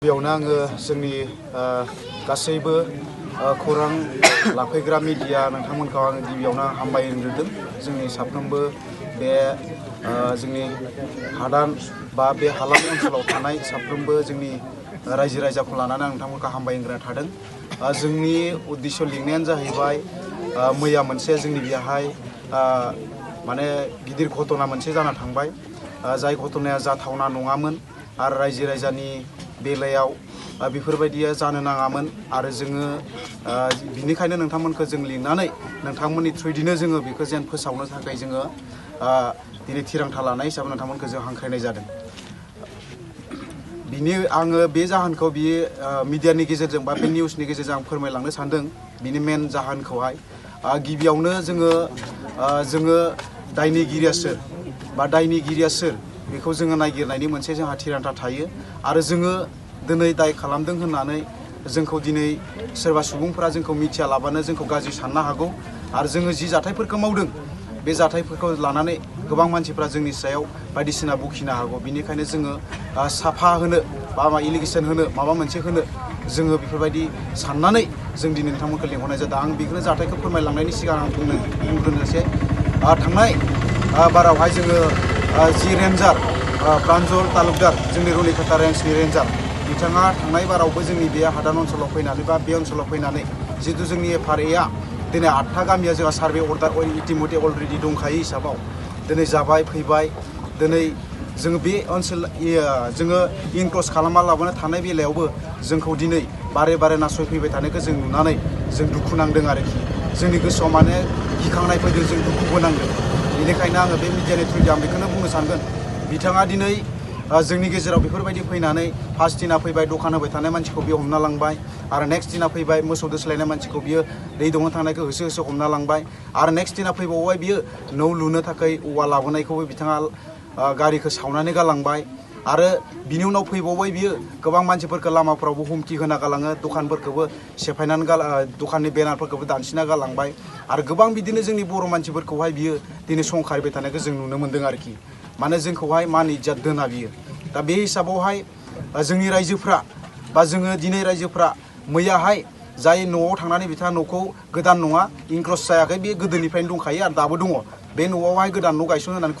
बेयावनो आङो जोंनि गासैबो खौरां लाफैग्रा मिडिया नोंथांमोनखौ आङो गिबियावनो हामबायग्रोदों। जोंनि साफ्रोमबो बे जोंनि हादान बा बे हालाम ओनसोलाव थानाय साफ्रोमबो जोंनि रायजो राजाखौ लानानै आं नोंथांमोनखौ हामबायग्रोना थादों। जोंनि उद्देश्य लिंनायानो जाहैबाय मैया मोनसे जोंनि बेहाय माने गिदिर घटना मोनसे जाना थांबाय, जाय घटनाया जाथावना नङामोन आरो रायजो राजानि बेलायाव बेफोरबायदिया जानो नाङामोन आरो जोङो बिनिखायनो नोंथांमोनखौ जों लिंनानै नोंथांमोननि थ्रुयैनो जोङो बेखौ जेन फोसावनो थाखाय जोङो दिनै थिरांथा लानाय हिसाबै नोंथांमोनखौ जों हांख्रायनाय जादों। आङो बे जाहोनखौ मिडियानि गेजेरजों बा बे निउसनि गेजेरजों आं फोरमायलांनो सानदों। बिनि मेन जाहोनखौहाय गिबियावनो जोङो दायनिगिरिया सोर बा दायनिगिरिया सोर बेखौ जोङो नागिरनायनि मोनसे जोंहा थिरांथा थायो आरो जोङो दिनै दाय खालामदों होननानै जोंखौ दिनै सोरबा सुबुंफोरा जोंखौ मिथियालाबानो जोंखौ गाज्रि साननो हागौ आरो जोङो जि जाथायफोरखौ मावदों बे जाथायफोरखौ लानानै गोबां मानसिफ्रा जोंनि सायाव बायदिसिना बखिनो हागौ। बिनिखायनो जोङो साफा होनो बा इलिगेसन होनो माबा मोनसे होनो जोङो बेफोरबायदि साननानै जों दिनै नोंथांमोनखौ लिंहरनाय जादों। आं बेखौनो जाथायखौ फोरमायलांनायनि सिगां आं बुंग्रोनोसै थांनाय बारावहाय जोङो जि रेन्जार प्रान्जल तालुकदार जोंनि रुनिकाटा रेन्जनि रेन्जार बिथाङा थांनाय बारावबो जोंनि बे हादान ओनसोलाव फैनानै बा बे ओनसोलाव फैनानै जिहेतु जोंनि FRA दिनै 8था गामिया जोंहा सार्भे अर्डार इतिमध्य अलरेडि दंखायो हिसाबाव दिनै जाबाय फैबाय। दिनै जोङो बे ओनसोल जोङो इनक्ल'ज खालामना लाबोनो थानाय बेलायावबो जोंखौ दिनै बारे बारे नासयफैबाय थानायखौ जों नुनानै जों दुखु नांदों आरोखि। जोंनि गोसोआव माने गिखांनाय फैदों, जों दुखुबो नांदों। बेनिखायनो आङो बे मिडियानि थ्रुयै आं बेखौनो बुंनो सानगोन, बिथाङा दिनै जोंनि गेजेराव बेफोरबायदि फैनानै फार्स्ट दिना फैबाय दखान होबाय थानाय मानसिखौ बियो हमना लांबाय आरो नेक्स्ट दिना फैबाय मोसौ दोस्लायनाय मानसिखौ बियो दै दौनो थांनायखौ होसो होसो हमना लांबाय आरो नेक्स्ट दिना फैबावबाय बियो न' लुनो थाखाय औवा लाबोनायखौबो बिथाङा गारिखौ सावनानै गालांबाय आरो बिनि उनाव फैबावबाय बियो गोबां मानसिफोरखौ लामाफ्रावबो हुमखि होना गालाङो, दखानफोरखौबो सेफायनानै दखाननि बेनारफोरखौबो दानसिना गालांबाय आरो गोबां बिदिनो जोंनि बर' मानसिफोरखौहाय बियो दिनै संखारिबाय थानायखौ जों नुनो मोन्दों आरोखि। माने जोंखौहाय मान इज्जत दोना बियो। दा बे हिसाबावहाय जोंनि रायजोफ्रा बा जोङो दिनै रायजोफ्रा मैयाहाय जाय न'आव थांनानै बिथाङा न'खौ गोदान नङा इनक्ल'ज जायाखै, बे गोदोनिफ्रायनो दंखायो आरो दाबो दङ। बे न'आवहाय गोदान न' गायसननो होनानै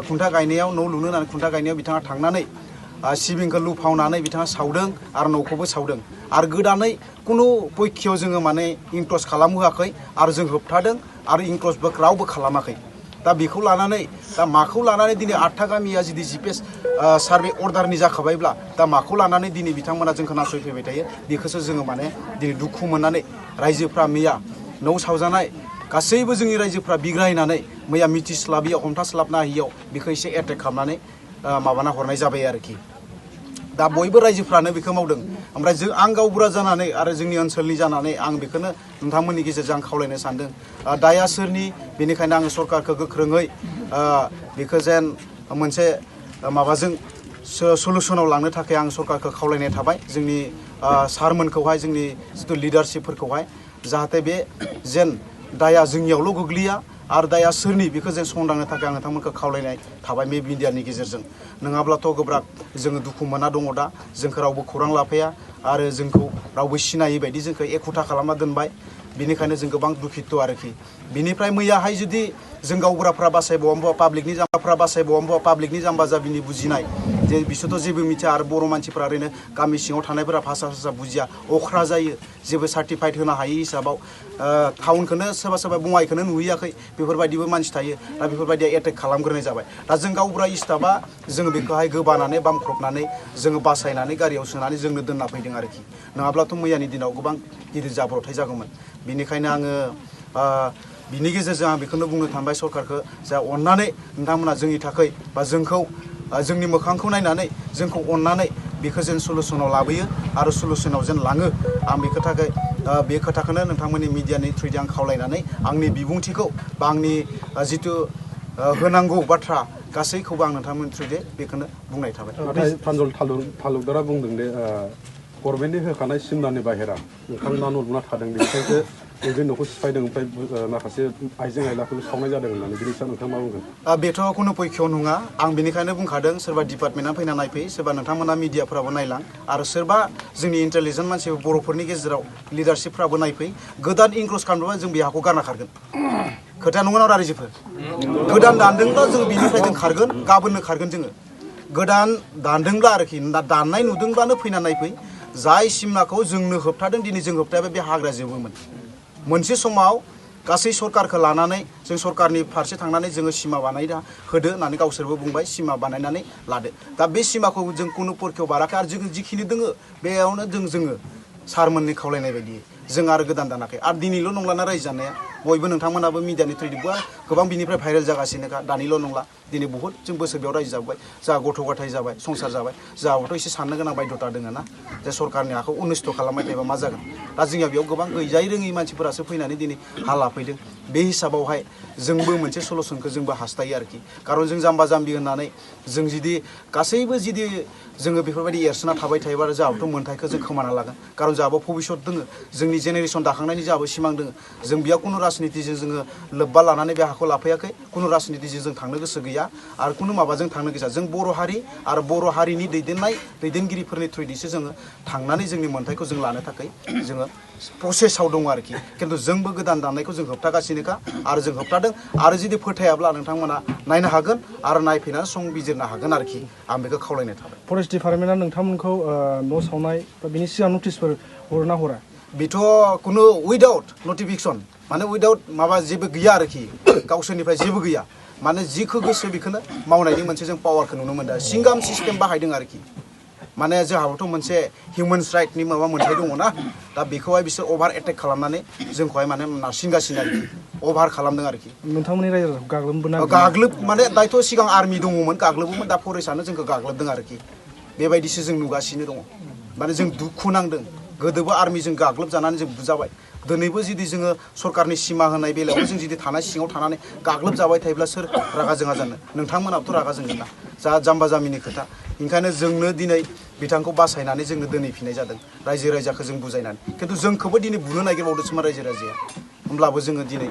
खुन्था गायनायाव न' लुनो होनानै खुन्था गायनायाव बिथाङा थांनानै सिबिंखौ लुफावनानै बिथाङा सावदों आरो न'खौबो सावदों आरो गोदानै खुनु पक्षआव जोङो माने इनक्ल'ज खालामहोआखै आरो जों होबथादों आरो इनक्ल'जबो रावबो खालामाखै। दा बेखौ लानानै माखौ लानानै दिनै 8था गामिया जुदि GPS सार्भे अर्डारनि जाखाबायब्ला दा माखौ लानानै दिनै बिथांमोना जोंखौ नासयफैबाय थायो बेखौसो जोङो माने दिनै दुखु मोननानै रायजोफ्रा मैया न' सावजानाय गासैबो जोंनि रायजोफ्रा बिग्रायनानै मैया मिथिस्लाबियाव हमथास्लाबनो हायियाव बेखौ एसे एटेक खालामनानै माबाना हरनाय जाबाय आरोखि। दा बयबो रायजोफ्रानो बेखौ मावदों। ओमफ्राय आं गावबुरा जानानै आरो जोंनि ओनसोलनि जानानै आं बेखौनो नोंथांमोननि गेजेरजों आं खावलायनो सानदों, दाया सोरनि? बेनिखायनो आङो सरकारखौ गोख्रोङै बेखौ जेन मोनसे माबाजों सलुसनाव लांनो थाखाय आं सरकारखौ खावलायनाय थाबाय, जोंनि सारमोनखौहाय जोंनि जिथु लिडारशिपफोरखौहाय, जाहाथे बे जेन दाया जोंनियावल' गोग्लैया आरो दाया सोरनि बेखौ जों संदांनो थाखाय आं नोंथांमोनखौ खावलायनाय थाबाय बे मिडियानि गेजेरजों। नङाब्लाथ' गोब्राब जोङो दुखु मोना दङ दा, जोंखौ रावबो खौरां लाफैया आरो जोंखौ रावबो सिनायै बायदि जोंखौ एखुथा खालामना दोनबाय। बेनिखायनो जों गोबां दुखित आरोखि। बिनिफ्राय मैयाहाय जुदि जों गावबुराफ्रा बासायबावनोबा पाब्लिकनि जाम्बाफ्रा बासायबावनोबा पाब्लिकनि जाम्बा जाबिनि बुजिनाय जे बिसोरथ' जेबो मिथिया आरो बर' मानसिफ्रा ओरैनो गामि सिङाव थानायफोरा भाषा बुजिया अख्रा जायो, जेबो सार्टिफाइड होनो हायि हिसाबाव टाउनखौनो सोरबा बङाइखौनो नुहैयाखै बेफोरबायदिबो मानसि थायो। दा बेफोरबायदिया एटेक खालामग्रोनाय जाबाय। दा जों गावबुरा स्टाफआ जोङो बेखौहाय गोबानानै बामख्रबनानै जोङो बासायनानै गारियाव सोनानै जोंनो दोनना फैदों आरोखि। नङाब्लाथ' मैयानि दिनाव गोबां गिदिर जाब्रबथाय जागौमोन। बेनिखायनो आङो बिनि गेजेरजों आं बेखौनो बुंनो थांबाय सरकारखौ, जा अननानै नोंथांमोना जोंनि थाखाय बा जोंखौ जोंनि मोखांखौ नायनानै जोंखौ अननानै बेखौ जेन सलुसनाव लाबोयो आरो सलुसनाव जेन लाङो। आं बे खोथाखौनो नोंथांमोननि मिडियानि थ्रुयै आं खावलायनानै आंनि बिबुंथिखौ बा आंनि जिथु होनांगौ बाथ्रा गासैखौबो आं नोंथांमोननि थ्रुयै बेखौनो बुंनाय थाबाय। नाथाय प्रान्जल तालुकदारा बुंदों दे गभर्नमेन्टनि होखानाय सिमनानि बाहेरा नोंथांमोना न' लुना थादों बेनिखायसो बे न'खौ सिफायदों ओमफ्राय माखासे आइजें आइलाखौ सावनाय जादों होननानै बिनि सायाव नोंथाङा मा बुंगोन? बेथ' खुनु पक्षआव नङा आं बेनिखायनो बुंखादों सोरबा डिपार्टमेन्टआ फैना नायफै सोरबा नोंथांमोना मिडियाफोराबो नायलां आरो सोरबा जोंनि इन्टेलिजेन्ट मानसि बर'फोरनि गेजेराव लिडारशिपफ्राबो नायफै गोदान इनक्ल'ज खालामोबा जों बे हाखौ गारना खारगोन खोथाया नंगौना रायजोफोर गोदान दानदोंब्ला जों बिनिफ्राय जों खारगोन गाबोननो खारगोन जोङो गोदान दानदोंब्ला आरोखि दाननाय नुदोंब्लानो फैना नायफै जाय सिमनाखौ जोंनो होबथादों दिनै जों होबथायाबा बे हाग्रा जोबोमोन मोनसे समाव गासै सरकारखौ लानानै जों सरकारनि फारसे थांनानै जोङो सिमा बानायना होदो होननानै गावसोरबो बुंबाय सिमा बानायनानै लादो दा बे सिमाखौ जों कुनु परखेव बाराखै आरो जों जिखिनि दोङो बेयावनो जोङो सारमोननि खावलायनाय बायदि जों आरो गोदान दानाखै आरो दिनैल' नंलाना रायजो जानाया बयबो नोंथांमोनाबो मिडियानि थ्रुयैबो गोबां बिनिफ्राय भाइरेल जागासिनोखा दानिल' नंला दिनै बहुद जों बोसोर बेयाव रायजो जाबाय जोंहा गथ' गथाय जाबाय संसार जाबाय जोंहाबोथ' एसे साननो गोनां बायध'था दङ ना जे सरकारनि हाखौ अनिस्थ' खालामबाय थायोबा मा जागोन दा जोंहा बेयाव गोबां गैजायै रोङै मानसिफोरासो फैनानै दिनै हा लाफैदों बे हिसाबावहाय जोंबो मोनसे सलुसनखौ जोंबो हास्थायो आरोखि खारन जों जाम्बा जाम्बि होननानै जों जुदि गासैबो जुदि जोङो बेफोरबायदि एरसोना थाबाय थायोबा जोंहाबोथ' मोन्थायखौ जों खोमाना लागोन खारन जोंहाबो भबिष्यत दोङो जोंनि जेनेरेसन दाखांनायनि जोंहाबो सिमां दोङो जों बेयाव खुनु राजनितिजों जोङो लोब्बा लानानै बे हाखौ लाफैयाखै खुनु राजनितिजों जों थांनो गोसो गैया आरो खुनु माबाजों थांनो गोसो जों बर' हारि आरो बर' हारिनि दैदेनगिरिफोरनि थ्रुयैसो जोङो थांनानै जोंनि मोन्थायखौ जों लानो थाखाय जोङो प्रसेसआव दङ आरोखि खिन्थु जोंबो गोदान दाननायखौ जों होबथागासिनोखा आरो जों होबथादों आरो जुदि फोथायाब्ला नोंथांमोना नायनो हागोन आरो नायफैनानै संबिजिरनो हागोन आरोखि आं बेखौ खावलायनाय थाबाय फरेस्ट डिपार्टमेन्टआ नोंथांमोनखौ न' सावनाय बा बिनि सिगां नटिसफोर हरोना हरा बेथ' खुनु उइदाउट नटिफिकेसन माने उइदाउट माबा जेबो गैया आरोखि गावसोरनिफ्राय जेबो गैया माने जिखौ गोसो बेखौनो मावनायनि मोनसे जों पावारखौ नुनो मोनदों सिंगाम सिस्टेम बाहायदों आरोखि माने जोंहाबोथ' मोनसे हिउमेन्स राइटनि माबा मोन्थाय दङ ना दा बेखौहाय बिसोर अभार एटेक खालामनानै जोंखौहाय माने नारसिनगासिनो आरोखि अभार खालामदों आरोखि नोंथांमोननि रायजो गाग्लोबबोना गाग्लोब माने दायथ' सिगां आर्मि दङमोन गाग्लोबोमोन दा फरेस्टआनो जोंखौ गाग्लोबदों आरोखि बेबायदिसो जों नुगासिनो दङ माने जों दुखु नांदों गोदोबो आर्मिजों गाग्लोबजानानै जों बुजाबाय दिनैबो जुदि जोङो सरकारनि सिमा होनाय बेलायावबो जों जुदि थानाय सिङाव थानानै गाग्लोबजाबाय थायोब्ला सोर रागा जोङा जानो नोंथांमोनाबोथ' रागा जोंगोन ना जा जाम्बा जाम्बिनि खोथा ओंखायनो जोंनो दिनै बिथांखौ बासायनानै जोंनो दोनहैफिननाय जादों रायजो राजाखौ जों बुजायनानै खिन्थु जोंखौबो दिनै बुनो नागिरबावदोंसोमा रायजो राजाया होमब्लाबो जोङो दिनै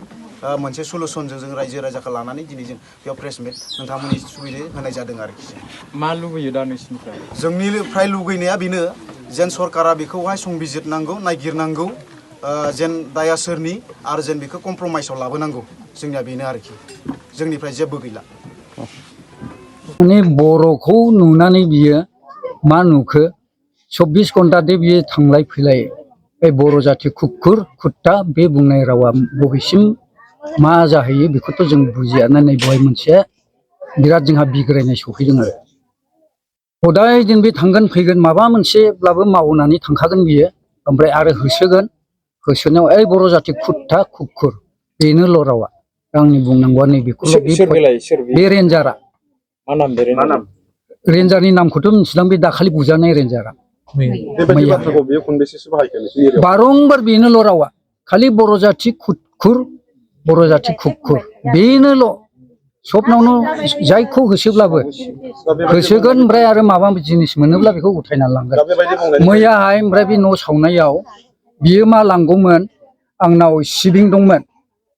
मोनसे सलुसनजों जों रायजो राजाखौ लानानै दिनै जों बेयाव प्रेस मिट नोंथांमोननि सुबिदायै होनाय जादों आरोखि मा लुबैयो दा नोंसिनिफ्राय जोंनिफ्राय लुगैनाया बेनो जेन सरकारा बेखौहाय संबिजिरनांगौ नायगिरनांगौ जेन दाया सोरनि आरो जेन बेखौ कमप्रमाइसआव लाबोनांगौ जोंनिया बेनो आरोखि जोंनिफ्राय जेबो गैला माने बर'खौ नुनानै बियो मा नुखो 24 घन्टा दे बियो थांलाय फैलाय बे बर' जाथि खुख्खुर खुट्टा बे बुंनाय रावा बबेसिम मा जाहैयो बेखौथ' जों बुजिया नै बेवहाय मोनसे बिराद जोंहा बिग्रायनाय सफैदों आरो हदाय दिन बे थांगोन फैगोन माबा मोनसेब्लाबो मावनानै थांखागोन बियो ओमफ्राय आरो होसोगोन होसोनायाव ओइ बर' जाथि खुट्टा खुख्खुर बेनोल' रावा आंनि बुंनांगौआ नैबेखौल' बे रेन्जारा मा नाम बे रेन्जारनि नामखौथ' मिथिलां बे दाखालि बुजानाय रेन्जारा बेबायदि बाथ्राखौ बेयो खनबेसेसो बाहायखो बारंबार बेनोल' रावा खालि बर' जाथि खुख्खुर बर' जाथि खुख्खुर बेनोल' सबनावनो जायखौ होसोब्लाबो होसोगोन ओमफ्राय आरो माबा जिनिस मोनोब्ला बेखौ उथायना लांगोन मैयाहाय ओमफ्राय बे न' सावनायाव बियो मा लांगौमोन आंनाव सिबिं दंमोन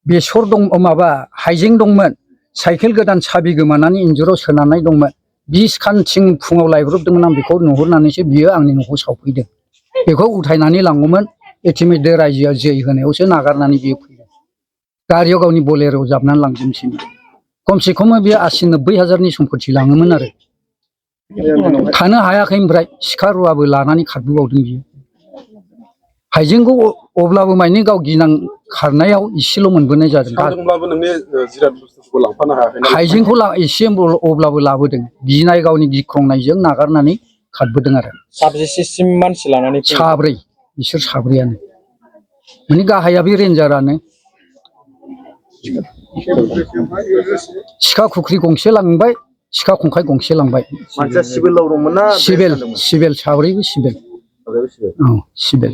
बेसर दं माबा हाइजें दंमोन साइकेल गोदान साबि गोमानानै इन्जुराव सोनानै दंमोन 20 खान थिं फुङाव लायब्रबदोंमोन आं बेखौ नुहुरनानैसो बियो आंनि न'खौ सावफैदों बेखौ उथायनानै लांगौमोन एटिमेटे रायजोआ जै होनायावसो नागारनानै बियो फैदों गारियाव गावनि बलेर'आव जाबनानै लांजोबनोसैमोन खमसे खम बियो 80-90 हाजारनि सम्पति लाङोमोन आरो थानो हायाखै ओमफ्राय सिखा रुवाबो लानानै खारबोबावदों बियो हाइजेंखौ अब्लाबो माने गाव गिनां खारनायाव इसेल' मोनबोनाय जादों हाइजेंखौ एसे अब्लाबो लाबोदों गिनाय गावनि गिख्रंनायजों नागारनानै खारबोदों आरो साबजेक्टसिम मानसि लानानै साब्रै बिसोर साब्रैयानो माने गाहाया बे रेन्जारानो सिखा खुख्रि गंसे लांबाय सिखा खंखाइ गंसे लांबाय मानसिया सिभिलाव दंमोन ना सिभिल साब्रैबो सिभिल औ सिभिल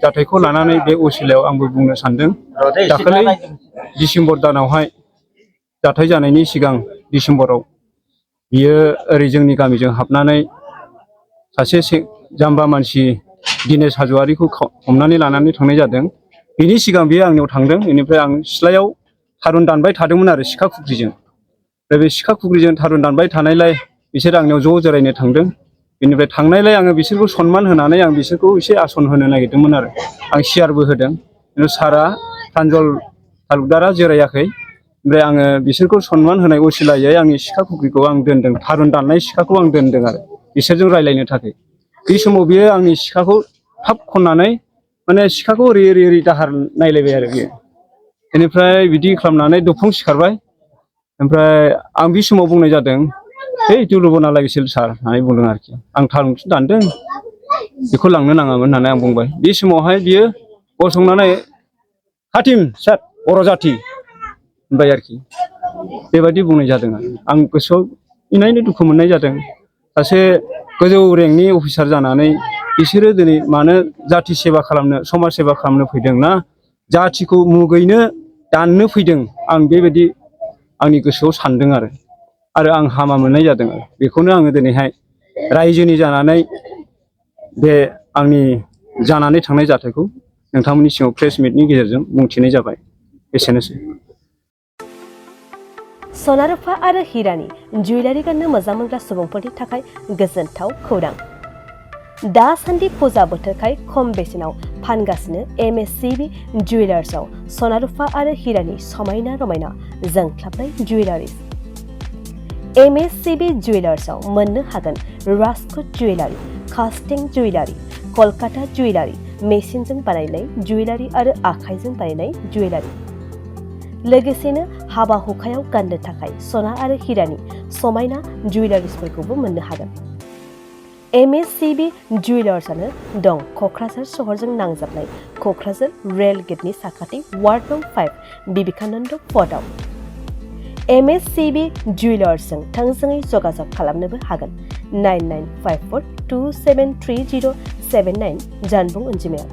जाथायखौ लानानै बे असिलायाव आंबो बुंनो सानदों दाखालि डिसेम्बर दानावहाय जाथाय जानायनि सिगां डिसेम्बराव बियो ओरै जोंनि गामिजों हाबनानै सासे जाम्बा मानसि दिनेश हाज'वारिखौ हमनानै लानानै थांनाय जादों। बेनि सिगां बियो आंनियाव थांदों। बेनिफ्राय आं सिथ्लायाव थारुन दानबाय थादोंमोन आरो सिखा खुख्रिजों। दा बे सिखा खुख्रिजों थारुन दानबाय थानायलाय बिसोर आंनियाव ज' जिरायनो थांदों। बेनिफ्राय थांनायलाय आङो बिसोरखौ सनमान होनानै आं बिसोरखौ एसे आसन होनो नागिरदोंमोन आरो आं सियारबो होदों। खिन्थु सारा प्रान्जल तालुकदारा जिरायाखै। ओमफ्राय आङो बिसोरखौ सनमान होनाय असिलायै आंनि सिखा खुख्रिखौ आं दोनदों। थारुन दाननाय सिखाखौ आं दोनदों आरो बिसोरजों रायज्लायनो थाखाय। बे समाव बियो आंनि सिखाखौ थाब खननानै माने सिखाखौ ओरै दाहार नायलायबाय आरो बियो। बेनिफ्राय बिदि खालामनानै दफं सिखारबाय। ओमफ्राय आं बे समाव बुंनाय जादों, है दुलुबना लागैसिल सार होननानै बुंदों आरोखि। आं थारुनखौसो दानदों, बेखौ लांनो नाङामोन होननानै आं बुंबाय। बे समावहाय बियो गसंनानै हाथिम सार बर' जाथि होनबाय आरोखि। बेबायदि बुंनाय जादों आरो आं गोसोआव इनायनो दुखु मोननाय जादों। सासे गोजौ रेंकनि अफिसार जानानै बिसोरो दिनै मानो जाथि सेबा खालामनो, समाज सेबा खालामनो फैदों ना जाथिखौ मुगैनो दाननो फैदों, आं बेबायदि आंनि गोसोआव सानदों आरो आं हामा मोननाय जादों आरो बेखौनो आङो दिनैहाय रायजोनि जानानै बे आंनि जानानै थांनाय जाथायखौ नोंथांमोननि सिगाङाव प्रेस मिटनि गेजेरजों बुंथिनाय जाबाय। एसेनोसै। सना रुफा आरो हिरानि जुवेलारि गाननो मोजां मोनग्रा सुबुंफोरनि थाखाय गोजोनथाव खौरां। दासान्दि फुजा बोथोरखाय खम बेसेनाव फानगासिनो MSCB जुवेलार्सआव सना रुफा आरो हिरानि समायना रमायना जोंख्लाबनाय जुवेलारिस। MSCB जुवेलार्सआव मोननो हागोन राजकोट जुवेलारि, कास्टिं जुवेलारि, कलकाता जुवेलारि, मेसिनजों बानायनाय जुवेलारि आरो आखाइजों बानायनाय जुवेलारि। लोगोसेनो हाबा हुखायाव गाननो थाखाय सना आरो हिरानि समायना जुवेलारिसफोरखौबो मोननो हागोन। MSCB जुवेलार्सआनो दं क'क्राझार सहरजों नांजाबनाय क'क्राझार रेल गेटनि साखाथि वार्ड नं 5 बिबेकानन्द पथआव। MSCB जुवेलार्सजों थोंजोङै जगाजग खालामनोबो हागोन 9954273079 जानबुं अनजिमायाव।